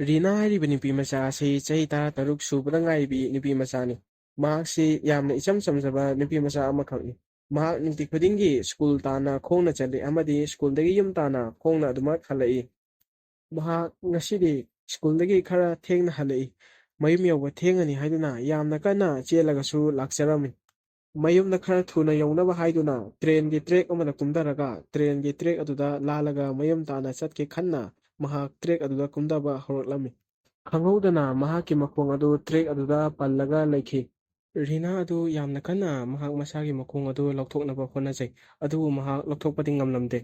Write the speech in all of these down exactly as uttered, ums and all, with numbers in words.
ꯔꯤꯅꯥ ꯍꯥꯏꯔꯤꯕ ꯅꯨꯄꯤ ꯃꯆꯥ ꯑꯁꯤ ꯆꯍꯤ ꯇꯔꯥꯇꯔꯨꯛ ꯁꯨꯕꯗ ꯉꯥꯏꯔꯤꯕꯤ ꯅꯨꯄꯤ ꯃꯆꯥꯅꯤ꯫ ꯃꯍꯥꯛꯁꯤ ꯌꯥꯝꯅ ꯏꯆꯝ ꯆꯝꯖꯕ ꯅꯨꯄꯤ ꯃꯆꯥ ꯑꯃꯈꯛꯅꯤ꯫ ꯃꯍꯥꯛ ꯅꯨꯡꯇꯤ ꯈꯨꯗꯤꯡꯒꯤ ꯁ꯭ꯀꯨꯜ ꯇꯥꯟꯅ ꯈꯣꯡꯅ ꯆꯠꯂꯤ ꯑꯃꯗꯤ ꯁ꯭ꯀꯨꯜꯗꯒꯤ ꯌꯨꯝ ꯇꯥꯟꯅ ꯈꯣꯡꯅ ꯑꯗꯨꯃꯛ ꯍꯜꯂꯛꯏ꯫ ꯃꯍꯥꯛ ꯉꯁꯤꯗꯤ ꯁ꯭ꯀꯨꯜꯗꯒꯤ ꯈꯔ ꯊꯦꯡꯅ ꯍꯜꯂꯛꯏ꯫ ꯃꯌꯨꯝ ꯌꯧꯕ ꯊꯦꯡꯉꯅꯤ ꯍꯥꯏꯗꯨꯅ ꯌꯥꯝꯅ ꯀꯟꯅ ꯆꯦꯜꯂꯒꯁꯨ ꯂꯥꯛꯆꯔꯝꯃꯤ꯫ ꯃꯌꯨꯝꯗ ꯈꯔ ꯊꯨꯅ ꯌꯧꯅꯕ ꯍꯥꯏꯗꯨꯅ ꯇ꯭ꯔꯦꯟꯒꯤ ꯇ꯭ꯔꯦꯛ ꯑꯃꯗ ꯀꯨꯝꯊꯔꯒ ꯇ꯭ꯔꯦꯟꯒꯤ ꯇ꯭ꯔꯦꯛ ꯑꯗꯨꯗ ꯂꯥꯜꯂꯒ ꯃꯌꯨꯝ ꯇꯥꯟꯅ ꯆꯠꯀꯦ ꯈꯟꯅ ꯃꯍꯥꯛ ꯇ꯭ꯔꯦꯛ ꯑꯗꯨꯗ ꯀꯨꯝꯊꯕ ꯍꯧꯔꯛꯂꯝꯃꯤ꯫ ꯈꯪꯍꯧꯗꯅ ꯃꯍꯥꯛꯀꯤ ꯃꯈꯣꯡ ꯑꯗꯨ ꯇ꯭ꯔꯦꯛ ꯑꯗꯨꯗ ꯄꯜꯂꯒ ꯂꯩꯈꯤ꯫ ꯔꯤꯅꯥ ꯑꯗꯨ ꯌꯥꯝꯅ ꯀꯟꯅ ꯃꯍꯥꯛ ꯃꯁꯥꯒꯤ ꯃꯈꯣꯡ ꯑꯗꯨ ꯂꯧꯊꯣꯛꯅꯕ ꯍꯣꯠꯅꯖꯩ, ꯑꯗꯨꯕꯨ ꯃꯍꯥꯛ ꯂꯧꯊꯣꯛꯄꯗꯤ ꯉꯝꯂꯝꯗꯦ꯫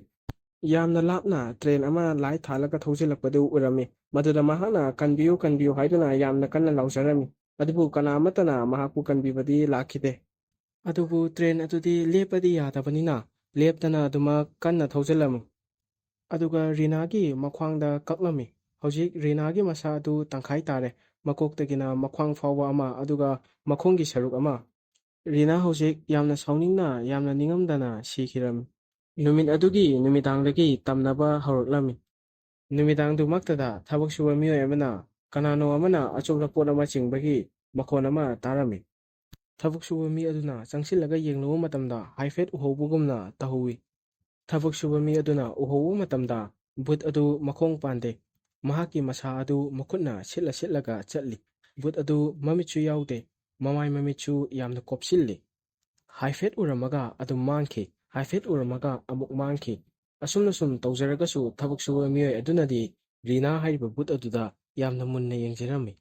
ꯌꯥꯝꯅ ꯂꯥꯞꯅ ꯇ꯭ꯔꯦꯟ ꯑꯃ ꯂꯥꯏꯠ ꯊꯥꯜꯂꯒ ꯊꯧꯖꯤꯜꯂꯛꯄꯗꯨ ꯎꯔꯝꯃꯤ꯫ ꯃꯗꯨꯗ ꯃꯍꯥꯛꯅ "ꯀꯟꯕꯤꯌꯨ, ꯀꯟꯕꯤꯌꯨ" ꯍꯥꯏꯗꯨꯅ ꯌꯥꯝꯅ ꯀꯟꯅ ꯂꯥꯎꯖꯔꯝꯃꯤ꯫ ꯑꯗꯨꯕꯨ ꯀꯅꯥ ꯑꯃꯠꯇꯅ ꯃꯍꯥꯛꯄꯨ ꯀꯟꯕꯤꯕꯗꯤ ꯂꯥꯛꯈꯤꯗꯦ꯫ ꯑꯗꯨꯕꯨ ꯇ꯭ꯔꯦꯟ ꯑꯗꯨꯗꯤ ꯂꯦꯞꯄꯗꯤ ꯌꯥꯗꯕꯅꯤꯅ ꯂꯦꯞꯇꯅ ꯑꯗꯨꯃꯛ ꯀꯟꯅ ꯊꯧꯖꯤꯜꯂꯝꯃꯤ꯫ ꯑꯗꯨꯒ ꯔꯤꯅꯥꯒꯤ ꯃꯈ꯭ꯋꯥꯡꯗ ꯀꯛꯂꯝꯃꯤ꯫ ꯍꯧꯖꯤꯛ ꯔꯤꯅꯥꯒꯤ ꯃꯁꯥ ꯑꯗꯨ ꯇꯪꯈꯥꯏ ꯇꯥꯔꯦ, ꯃꯀꯣꯛꯇꯒꯤꯅ ꯃꯈ꯭ꯋꯥꯡ ꯐꯥꯎꯕ ꯑꯃ, ꯑꯗꯨꯒ ꯃꯈꯣꯡꯒꯤ ꯁꯔꯨꯛ ꯑꯃ꯫ ꯔꯤꯅꯥ ꯍꯧꯖꯤꯛ ꯌꯥꯝꯅ ꯁꯥꯎꯅꯤꯡꯅ, ꯌꯥꯝꯅ ꯅꯤꯡꯉꯝꯗꯅ ꯁꯤꯈꯤꯔꯝꯃꯤ꯫ ꯅꯨꯃꯤꯠ ꯑꯗꯨꯒꯤ ꯅꯨꯃꯤꯗꯥꯡꯗꯒꯤ ꯇꯝꯅꯕ ꯍꯧꯔꯛꯂꯝꯃꯤ꯫ ꯅꯨꯃꯤꯗꯥꯡꯗꯨꯃꯛꯇꯗ ꯊꯕꯛ ꯁꯨꯕ ꯃꯤꯑꯣꯏ ꯑꯃꯅ ꯀꯅꯥꯅꯣ ꯑꯃꯅ ꯑꯆꯣꯛꯄ ꯄꯣꯠ ꯑꯃ ꯆꯤꯡꯕꯒꯤ ꯃꯈꯣꯟ ꯑꯃ ꯇꯥꯔꯝꯃꯤ꯫ ꯊꯕꯛ ꯁꯨꯕ ꯃꯤ ꯑꯗꯨꯅ ꯆꯪꯁꯤꯜꯂꯒ ꯌꯦꯡꯂꯨꯕ ꯃꯇꯝꯗ ꯍꯥꯏꯐꯦꯠ ꯎꯍꯧꯕꯒꯨꯝꯅ ꯇꯧꯍꯧꯋꯤ꯫ ꯊꯕꯛ ꯁꯨꯕ ꯃꯤ ꯑꯗꯨꯅ ꯎꯍꯧꯕ ꯃꯇꯝꯗ ꯕꯨꯠ ꯑꯗꯨ ꯃꯈꯣꯡ ꯄꯥꯟꯗꯦ꯫ ꯃꯍꯥꯛꯀꯤ ꯃꯁꯥ ꯑꯗꯨ ꯃꯈꯨꯠꯅ ꯁꯤꯠꯂ ꯁꯤꯠꯂꯒ ꯆꯠꯂꯤ꯫ ꯕꯨꯠ ꯑꯗꯨ ꯃꯃꯤꯠꯁꯨ ꯌꯥꯎꯗꯦ꯫ ꯃꯃꯥꯏ ꯃꯃꯤꯠꯁꯨ ꯌꯥꯝꯅ ꯀꯣꯞꯁꯤꯜꯂꯤ꯫ ꯍꯥꯏꯐꯦꯠ ꯎꯔꯝꯃꯒ ꯑꯗꯨꯝ ꯃꯥꯡꯈꯤ꯫ ꯍꯥꯏꯐꯦꯠ ꯎꯔꯝꯃꯒ ꯑꯃꯨꯛ ꯃꯥꯡꯈꯤ꯫ ꯑꯁꯨꯝꯅ ꯁꯨꯝ ꯇꯧꯖꯔꯒꯁꯨ ꯊꯕꯛ ꯁꯨꯕ ꯃꯤꯑꯣꯏ ꯑꯗꯨꯅꯗꯤ ꯔꯤꯅꯥ ꯍꯥꯏꯔꯤꯕ ꯕꯨꯠ ꯑꯗꯨꯗ ꯌꯥꯝꯅ ꯃꯨꯟꯅ ꯌꯦꯡꯖꯔꯝꯃꯤ꯫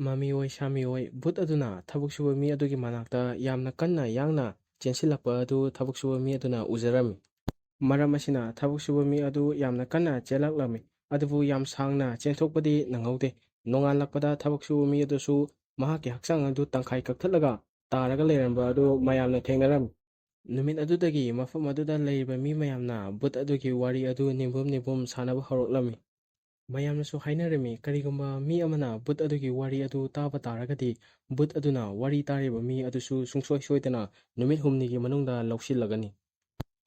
ꯃꯃꯤꯑꯣꯏ ꯁꯥꯃꯤꯑꯣꯏ ꯕꯨꯠ ꯑꯗꯨꯅ ꯊꯕꯛ ꯁꯨꯕ ꯃꯤ ꯑꯗꯨꯒꯤ ꯃꯅꯥꯛꯇ ꯌꯥꯝꯅ ꯀꯟꯅ ꯌꯥꯡꯅ ꯆꯦꯟꯁꯤꯜꯂꯛꯄ ꯑꯗꯨ ꯊꯕꯛ ꯁꯨꯕ ꯃꯤ ꯑꯗꯨꯅ ꯎꯖꯔꯝꯃꯤ꯫ ꯃꯔꯝ ꯑꯁꯤꯅ ꯊꯕꯛ ꯁꯨꯕ ꯃꯤ ꯑꯗꯨ ꯌꯥꯝꯅ ꯀꯟꯅ ꯆꯦꯜꯂꯛꯂꯝꯃꯤ, ꯑꯗꯨꯕꯨ ꯌꯥꯝ ꯁꯥꯡꯅ ꯆꯦꯟꯊꯣꯛꯄꯗꯤ ꯅꯪꯍꯧꯗꯦ꯫ ꯅꯣꯡꯉꯥꯜꯂꯛꯄꯗ ꯊꯕꯛ ꯁꯨꯕ ꯃꯤ ꯑꯗꯨꯁꯨ ꯃꯍꯥꯛꯀꯤ ꯍꯛꯆꯥꯡ ꯑꯗꯨ ꯇꯪꯈꯥꯏ ꯀꯛꯊꯠꯂꯒ ꯇꯥꯔꯒ ꯂꯩꯔꯝꯕ ꯑꯗꯨ ꯃꯌꯥꯝꯅ ꯊꯦꯡꯅꯔꯝꯃꯤ꯫ ꯅꯨꯃꯤꯠ ꯑꯗꯨꯗꯒꯤ ꯃꯐꯝ ꯑꯗꯨꯗ ꯂꯩꯔꯤꯕ ꯃꯤ ꯃꯌꯥꯝꯅ ꯕꯨꯠ ꯑꯗꯨꯒꯤ ꯋꯥꯔꯤ ꯑꯗꯨ ꯅꯤꯝꯕꯨꯝ ꯅꯤꯝꯕꯨꯝ ꯁꯥꯟꯅꯕ ꯍꯧꯔꯛꯂꯝꯃꯤ꯫ ꯃꯌꯥꯝꯅꯁꯨ ꯍꯥꯏꯅꯔꯝꯃꯤ, ꯀꯔꯤꯒꯨꯝꯕ ꯃꯤ ꯑꯃꯅ ꯕꯨꯠ ꯑꯗꯨꯒꯤ ꯋꯥꯔꯤ ꯑꯗꯨ ꯇꯥꯕ ꯇꯥꯔꯒꯗꯤ, ꯕꯨꯠ ꯑꯗꯨꯅ ꯋꯥꯔꯤ ꯇꯥꯔꯤꯕ ꯃꯤ ꯑꯗꯨꯁꯨ ꯁꯨꯡꯁꯣꯏ ꯁꯣꯏꯗꯅ ꯅꯨꯃꯤꯠ ꯍꯨꯝꯅꯤꯒꯤ ꯃꯅꯨꯡꯗ ꯂꯧꯁꯤꯜꯂꯒꯅꯤ꯫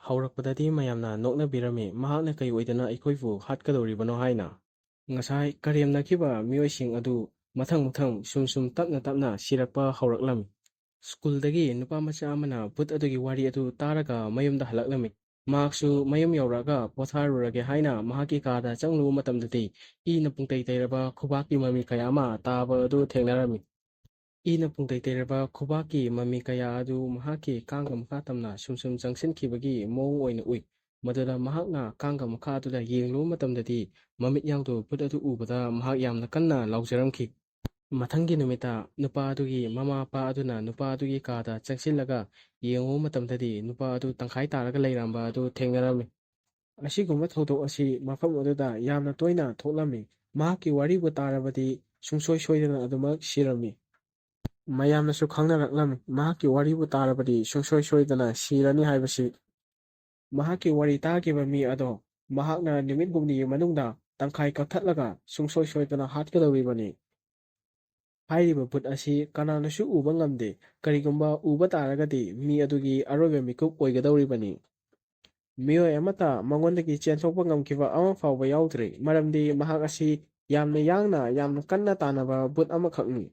ꯍꯧꯔꯛꯄꯗꯗꯤ ꯃꯌꯥꯝꯅ ꯅꯣꯛꯅꯕꯤꯔꯝꯃꯤ, ꯃꯍꯥꯛꯅ ꯀꯩ ꯑꯣꯏꯗꯅ ꯑꯩꯈꯣꯏꯕꯨ ꯍꯥꯠꯀꯗꯧꯔꯤꯕꯅꯣ ꯍꯥꯏꯅ꯫ ꯉꯁꯥꯏ ꯀꯔꯦꯝꯅꯈꯤꯕ ꯃꯤꯑꯣꯏꯁꯤꯡ ꯑꯗꯨ ꯃꯊꯪ ꯃꯊꯪ ꯁꯨꯝ ꯁꯨꯝ ꯇꯞꯅ ꯇꯞꯅ ꯁꯤꯔꯛꯄ ꯍꯧꯔꯛꯂꯝꯃꯤ꯫ ꯁ꯭ꯀꯨꯜꯗꯒꯤ ꯅꯨꯄꯥ ꯃꯆꯥ ꯑꯃꯅ ꯚꯨꯠ ꯑꯗꯨꯒꯤ ꯋꯥꯔꯤ ꯑꯗꯨ ꯇꯥꯔꯒ ꯃꯌꯨꯝꯗ ꯍꯜꯂꯛꯂꯝꯃꯤ꯫ ꯃꯍꯥꯛꯁꯨ ꯃꯌꯨꯝ ꯌꯧꯔꯛꯑꯒ ꯄꯣꯊꯥꯔꯨꯔꯒꯦ ꯍꯥꯏꯅ ꯃꯍꯥꯛꯀꯤ ꯀꯥꯗ ꯆꯪꯂꯨꯕ ꯃꯇꯝꯗꯗꯤ ꯏꯅ ꯄꯨꯡꯇꯩ ꯇꯩꯔꯕ ꯈꯨꯕꯥꯛꯀꯤ ꯃꯃꯤ ꯀꯌꯥ ꯑꯃ ꯇꯥꯕ ꯑꯗꯨ ꯊꯦꯡꯅꯔꯝꯃꯤ꯫ ꯏꯅ ꯄꯨꯡꯇꯩ ꯇꯩꯔꯕ ꯈꯨꯕꯥꯛꯀꯤ ꯃꯃꯤ ꯀꯌꯥ ꯑꯗꯨ ꯃꯍꯥꯛꯀꯤ ꯀꯥꯡꯒ ꯃꯈꯥ ꯇꯝꯅ ꯁꯨꯝ ꯁꯨꯝ ꯆꯪꯁꯤꯟꯈꯤꯕꯒꯤ ꯃꯑꯣꯡ ꯑꯣꯏꯅ ꯎꯏ꯫ ꯃꯗꯨꯗ ꯃꯍꯥꯛꯅ ꯀꯥꯡꯒ ꯃꯈꯥ ꯑꯗꯨꯗ ꯌꯦꯡꯂꯨꯕ ꯃꯇꯝꯗꯗꯤ ꯃꯃꯤꯠ ꯌꯥꯡꯗꯨ ꯚꯨꯠ ꯑꯗꯨ ꯎꯕꯗ ꯃꯍꯥꯛ ꯌꯥꯝꯅ ꯀꯟꯅ ꯂꯥꯎꯖꯔꯝꯈꯤ꯫ ꯃꯊꯪꯒꯤ ꯅꯨꯃꯤꯠꯇ ꯅꯨꯄꯥ ꯑꯗꯨꯒꯤ ꯃꯃꯥ ꯃꯄꯥ ꯑꯗꯨꯅ ꯅꯨꯄꯥ ꯑꯗꯨꯒꯤ ꯀꯥꯗ ꯆꯪꯁꯤꯜꯂꯒ ꯌꯦꯡꯉꯨꯕ ꯃꯇꯝꯗꯗꯤ ꯅꯨꯄꯥ ꯑꯗꯨ ꯇꯪꯈꯥꯏ ꯇꯥꯔꯒ ꯂꯩꯔꯝꯕ ꯑꯗꯨ ꯊꯦꯡꯅꯔꯝꯃꯤ꯫ ꯑꯁꯤꯒꯨꯝꯕ ꯊꯧꯗꯣꯛ ꯑꯁꯤ ꯃꯐꯝ ꯑꯗꯨꯗ ꯌꯥꯝꯅ ꯇꯣꯏꯅ ꯊꯣꯛꯂꯝꯃꯤ꯫ ꯃꯍꯥꯛꯀꯤ ꯋꯥꯔꯤꯕꯨ ꯇꯥꯔꯕꯗꯤ ꯁꯨꯡꯁꯣꯏ ꯁꯣꯏꯗꯅ ꯑꯗꯨꯃꯛ ꯁꯤꯔꯝꯃꯤ꯫ ꯃꯌꯥꯝꯅꯁꯨ ꯈꯪꯅꯔꯛꯂꯝꯃꯤ, ꯃꯍꯥꯛꯀꯤ ꯋꯥꯔꯤꯕꯨ ꯇꯥꯔꯕꯗꯤ ꯁꯨꯡꯁꯣꯏ ꯁꯣꯏꯗꯅ ꯁꯤꯔꯅꯤ ꯍꯥꯏꯕꯁꯤ꯫ ꯃꯍꯥꯛꯀꯤ ꯋꯥꯔꯤ ꯇꯥꯈꯤꯕ ꯃꯤ ꯑꯗꯣ ꯃꯍꯥꯛꯅ ꯅꯨꯃꯤꯠ ꯍꯨꯝꯅꯤꯒꯤ ꯃꯅꯨꯡꯗ ꯇꯪꯈꯥꯏ ꯀꯛꯊꯠꯂꯒ ꯁꯨꯡꯁꯣꯏ ꯁꯣꯏꯗꯅ ꯍꯥꯠꯀꯗꯧꯔꯤꯕꯅꯤ꯫ ꯍꯥꯏꯔꯤꯕ ꯚꯨꯠ ꯑꯁꯤ ꯀꯅꯥꯅꯁꯨ ꯎꯕ ꯉꯝꯗꯦ꯫ ꯀꯔꯤꯒꯨꯝꯕ ꯎꯕ ꯇꯥꯔꯒꯗꯤ ꯃꯤ ꯑꯗꯨꯒꯤ ꯑꯔꯣꯏꯕ ꯃꯤꯀꯨꯞ ꯑꯣꯏꯒꯗꯧꯔꯤꯕꯅꯤ꯫ ꯃꯤꯑꯣꯏ ꯑꯃꯠꯇ ꯃꯉꯣꯟꯗꯒꯤ ꯆꯦꯟꯊꯣꯛꯄ ꯉꯝꯈꯤꯕ ꯑꯃ ꯐꯥꯎꯕ ꯌꯥꯎꯗ꯭ꯔꯤ, ꯃꯔꯝꯗꯤ ꯃꯍꯥꯛ ꯑꯁꯤ ꯌꯥꯝꯅ ꯌꯥꯡꯅ, ꯌꯥꯝꯅ ꯀꯟꯅ ꯇꯥꯟꯅꯕ ꯚꯨꯠ ꯑꯃꯈꯛꯅꯤ꯫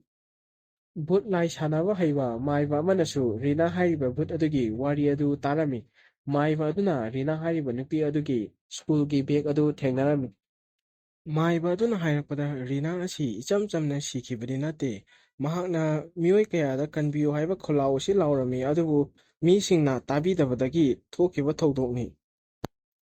ꯚꯨꯠ ꯂꯥꯏ ꯁꯥꯟꯅꯕ ꯍꯩꯕ ꯃꯥꯏꯕ ꯑꯃꯅꯁꯨ ꯔꯤꯅꯥ ꯍꯥꯏꯔꯤꯕ ꯚꯨꯠ ꯑꯗꯨꯒꯤ ꯋꯥꯔꯤ ꯑꯗꯨ ꯇꯥꯔꯝꯃꯤ꯫ ꯃꯥꯏꯕ ꯑꯗꯨꯅ ꯔꯤꯅꯥ ꯍꯥꯏꯔꯤꯕ ꯅꯨꯄꯤ ꯑꯗꯨꯒꯤ ꯁ꯭ꯀꯨꯜꯒꯤ ꯕꯦꯒ ꯑꯗꯨ ꯊꯦꯡꯅꯔꯝꯃꯤ꯫ ꯃꯥꯏꯕ ꯑꯗꯨꯅ ꯍꯥꯏꯔꯛꯄꯗ ꯔꯤꯅꯥ ꯑꯁꯤ ꯏꯆꯝ ꯆꯝꯅ ꯁꯤꯈꯤꯕꯗꯤ ꯅꯠꯇꯦ꯫ ꯃꯍꯥꯛꯅ ꯃꯤꯑꯣꯏ ꯀꯌꯥꯗ "ꯀꯟꯕꯤꯌꯨ" ꯍꯥꯏꯕ ꯈꯣꯜꯂꯥꯎ ꯑꯁꯤ ꯂꯥꯎꯔꯝꯃꯤ, ꯑꯗꯨꯕꯨ ꯃꯤꯁꯤꯡꯅ ꯇꯥꯕꯤꯗꯕꯗꯒꯤ ꯊꯣꯛꯈꯤꯕ ꯊꯧꯗꯣꯛꯅꯤ꯫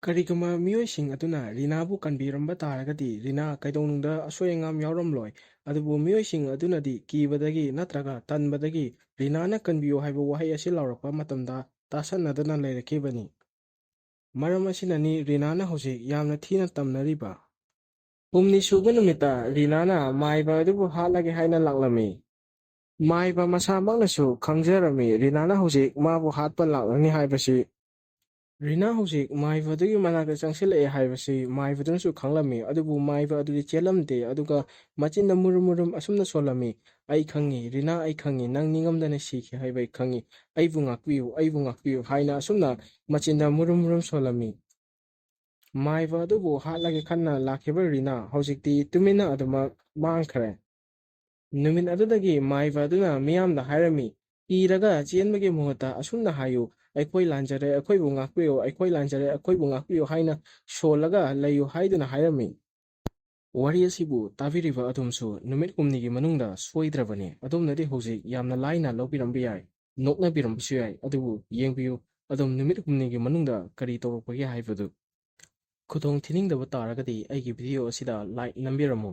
ꯀꯔꯤꯒꯨꯝꯕ ꯃꯤꯑꯣꯏꯁꯤꯡ ꯑꯗꯨꯅ ꯔꯤꯅꯥꯕꯨ ꯀꯟꯕꯤꯔꯝꯕ ꯇꯥꯔꯒꯗꯤ ꯔꯤꯅꯥ ꯀꯩꯗꯧꯅꯨꯡꯗ ꯑꯁꯣꯏ ꯑꯉꯥꯝ ꯌꯥꯎꯔꯝꯂꯣꯏ꯫ ꯑꯗꯨꯕꯨ ꯃꯤꯑꯣꯏꯁꯤꯡ ꯑꯗꯨꯅꯗꯤ ꯀꯤꯕꯗꯒꯤ ꯅꯠꯇ꯭ꯔꯒ ꯇꯟꯕꯗꯒꯤ ꯔꯤꯅꯥꯅ "ꯀꯟꯕꯤꯌꯨ" ꯍꯥꯏꯕ ꯋꯥꯍꯩ ꯑꯁꯤ ꯂꯥꯎꯔꯛꯄ ꯃꯇꯝꯗ ꯇꯥꯁꯟꯅꯗꯅ ꯂꯩꯔꯛꯈꯤꯕꯅꯤ꯫ ꯃꯔꯝ ꯑꯁꯤꯅꯅꯤ ꯔꯤꯅꯥꯅ ꯍꯧꯖꯤꯛ ꯌꯥꯝꯅ ꯊꯤꯅ ꯇꯝꯅꯔꯤꯕ꯫ ꯍꯨꯝꯅꯤ ꯁꯨꯕ ꯅꯨꯃꯤꯠꯇ ꯔꯤꯅꯥꯅ ꯃꯥꯏꯕ ꯑꯗꯨꯕꯨ ꯍꯥꯠꯂꯒꯦ ꯍꯥꯏꯅ ꯂꯥꯛꯂꯝꯃꯤ꯫ ꯃꯥꯏꯕ ꯃꯁꯥꯃꯛꯅꯁꯨ ꯈꯪꯖꯔꯝꯃꯤ ꯔꯤꯅꯥꯅ ꯍꯧꯖꯤꯛ ꯃꯥꯕꯨ ꯍꯥꯠꯄ ꯂꯥꯛꯂꯅꯤ ꯍꯥꯏꯕꯁꯤ꯫ ꯔꯤꯅꯥ ꯍꯧꯖꯤꯛ ꯃꯥꯏꯕ ꯑꯗꯨꯒꯤ ꯃꯅꯥꯛꯇ ꯆꯪꯁꯤꯜꯂꯛꯑꯦ ꯍꯥꯏꯕꯁꯤ ꯃꯥꯏꯕꯗꯨꯅꯁꯨ ꯈꯪꯂꯝꯃꯤ, ꯑꯗꯨꯕꯨ ꯃꯥꯏꯕ ꯑꯗꯨꯗꯤ ꯆꯦꯜꯂꯝꯗꯦ, ꯑꯗꯨꯒ ꯃꯆꯤꯟꯗ ꯃꯨꯔꯨꯝ ꯃꯨꯔꯨꯝ ꯑꯁꯨꯝꯅ ꯁꯣꯜꯂꯝꯃꯤ, "ꯑꯩ ꯈꯪꯉꯤ, ꯔꯤꯅꯥ, ꯑꯩ ꯈꯪꯉꯤ, ꯅꯪ ꯅꯤꯡꯉꯝꯗꯅ ꯁꯤꯈꯤ ꯍꯥꯏꯕ ꯑꯩ ꯈꯪꯉꯤ, ꯑꯩꯕꯨ ꯉꯥꯛꯄꯤꯌꯨ, ꯑꯩꯕꯨ ꯉꯥꯛꯄꯤꯌꯨ" ꯍꯥꯏꯅ ꯑꯁꯨꯝꯅ ꯃꯆꯤꯟꯗ ꯃꯨꯔꯨꯝ ꯃꯨꯔꯨꯝ ꯁꯣꯜꯂꯝꯃꯤ꯫ ꯃꯥꯏꯕ ꯑꯗꯨꯕꯨ ꯍꯥꯠꯂꯒꯦ ꯈꯟꯅ ꯂꯥꯛꯈꯤꯕ ꯔꯤꯅꯥ ꯍꯧꯖꯤꯛꯇꯤ ꯇꯨꯃꯤꯟꯅ ꯑꯗꯨꯃꯛ ꯃꯥꯡꯈ꯭ꯔꯦ꯫ ꯅꯨꯃꯤꯠ ꯑꯗꯨꯗꯒꯤ ꯃꯥꯏꯕ ꯑꯗꯨꯅ ꯃꯤꯌꯥꯝꯗ ꯍꯥꯏꯔꯝꯃꯤ, "ꯀꯤꯔꯒ ꯆꯦꯟꯕꯒꯤ ꯃꯍꯨꯠꯇ ꯑꯁꯨꯝꯅ ꯍꯥꯏꯌꯨ, 'ꯑꯩꯈꯣꯏ ꯂꯥꯟꯖꯔꯦ, ꯑꯩꯈꯣꯏꯕꯨ ꯉꯥꯛꯄꯤꯌꯨ, ꯑꯩꯈꯣꯏ ꯂꯥꯟꯖꯔꯦ, ꯑꯩꯈꯣꯏꯕꯨ ꯉꯥꯛꯄꯤꯌꯨ' ꯍꯥꯏꯅ ꯁꯣꯜꯂꯒ ꯂꯩꯌꯨ" ꯍꯥꯏꯗꯨꯅ ꯍꯥꯏꯔꯝꯃꯤ꯫ ꯋꯥꯔꯤ ꯑꯁꯤꯕꯨ ꯇꯥꯕꯤꯔꯤꯕ ꯑꯗꯣꯝꯁꯨ ꯅꯨꯃꯤꯠ ꯍꯨꯝꯅꯤꯒꯤ ꯃꯅꯨꯡꯗ ꯁꯣꯏꯗ꯭ꯔꯕꯅꯤ꯫ ꯑꯗꯣꯝꯅꯗꯤ ꯍꯧꯖꯤꯛ ꯌꯥꯝꯅ ꯂꯥꯏꯅ ꯂꯧꯕꯤꯔꯝꯕ ꯌꯥꯏ, ꯅꯣꯛꯅꯕꯤꯔꯝꯕꯁꯨ ꯌꯥꯏ, ꯑꯗꯨꯕꯨ ꯌꯦꯡꯕꯤꯌꯨ, ꯑꯗꯨꯝ ꯅꯨꯃꯤꯠ ꯍꯨꯝꯅꯤꯒꯤ ꯃꯅꯨꯡꯗ ꯀꯔꯤ ꯇꯧꯔꯛꯄꯒꯦ ꯍꯥꯏꯕꯗꯨ꯫ ꯈꯨꯗꯣꯡ ꯊꯤꯅꯤꯡꯗꯕ ꯇꯥꯔꯒꯗꯤ ꯑꯩꯒꯤ ꯚꯤꯗꯤꯑꯣ ꯑꯁꯤꯗ ꯂꯥꯏꯛ ꯅꯝꯕꯤꯔꯝꯃꯨ꯫